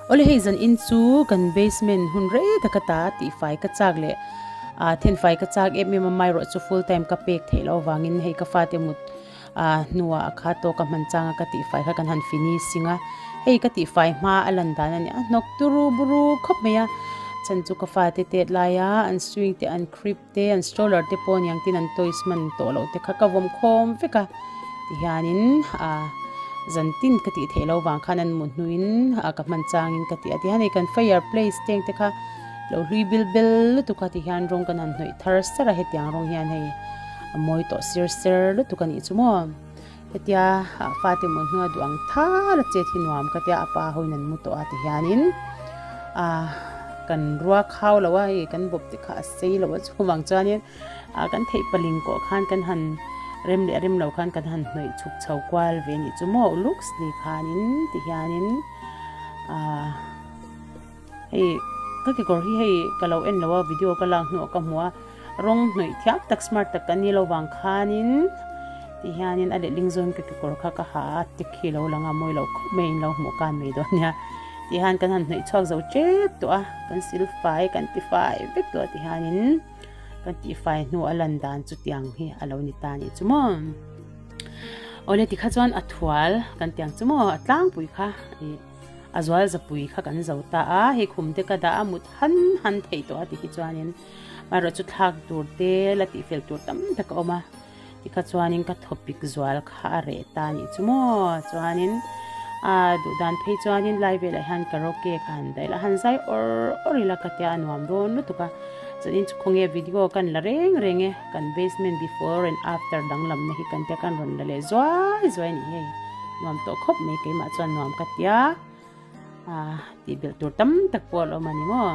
Awle hei zan in chu kan basement hun rei taka ta tihfai ka chak leh ah thenfai ka chak em em a amaherawh chu full time ka pek theih loh avangin hei ka fate mut ah hnuah a kha tawk a hman changa ka tihfai kha kan han finishing a hei ka tihfai hma a lan dan a ni a hnawk turu buru khawp mai a chhan chu ka fate tet laia an swing te an crib te an stroller te pawh aniang tin an toys hman tawh loh te kha ka vawm khawm vek a tihianin ah zan tin ka tih theih loh vang khan an mu hnuin ah ka hman changin ka ti a tihian hei kan fire place te ang te kha lo hlui bil bel lutuk a tihian rawng kan han hnawih thar sar a hetiang rawng hian hei a mawi tawh sir ser lutuk a nih chu maw hetia ah fate mu hnua duh ang thar a chet hi nuam ka tia a pa hoin an mu tawh a tihianin ah kan rua khau lo a hei kan bawp te kha a sei lo a chuvang chuanin ah kan theih paling kawh khan kan han rem leh rem lo khan kan han hnawih chhuk chho kual ve a nih chu maw looks ni khanin tihianin ah. Hei ka kekawr hi hei ka lo en lo a video ka lak hnuah ka hmu a rawng hnawih thiam tak smart tak kan ni lo vang khanin ti hianin a letling zawngin ka kekawr kha ka ha a tik hi lo lang a mawi lo khawp mai in lo hmuh kan mai dawn nia ti hian kan han hnawih chhuak zo tep tawh a kan sil fai kan ti fai vek tawh a ti hianin kan tih fai hnu a lan dan chu tiang hi a lo ni ta a nih chu maw awle tikha chuan a thual kan tiang chu maw a tlangpui kha ih. A zual zapui kha kan zo ta a, hei khum te ka dah a mut han han theih tawh a ti hi chuanin amaherawh chu thlak tur te la tih fel tur tam tak a awm a tikha chuanin ka thawpik zual kha a reh ta a nih chu maw chuanin a duh dan phei chuanin lai velah hian karaoke kha han daih la han zai awr awr ila ka tia a nuam dawn lutuk a chuanin chu khawnge video kan la reng reng e kan basement before and after danglamna hi kan tia kan rawn la leh zuai zuai a nih hei. Nuam tawh khawp mai keimah chuan nuam ka tia ah tih belh tur tam tak pawh a lo awm a ni maw.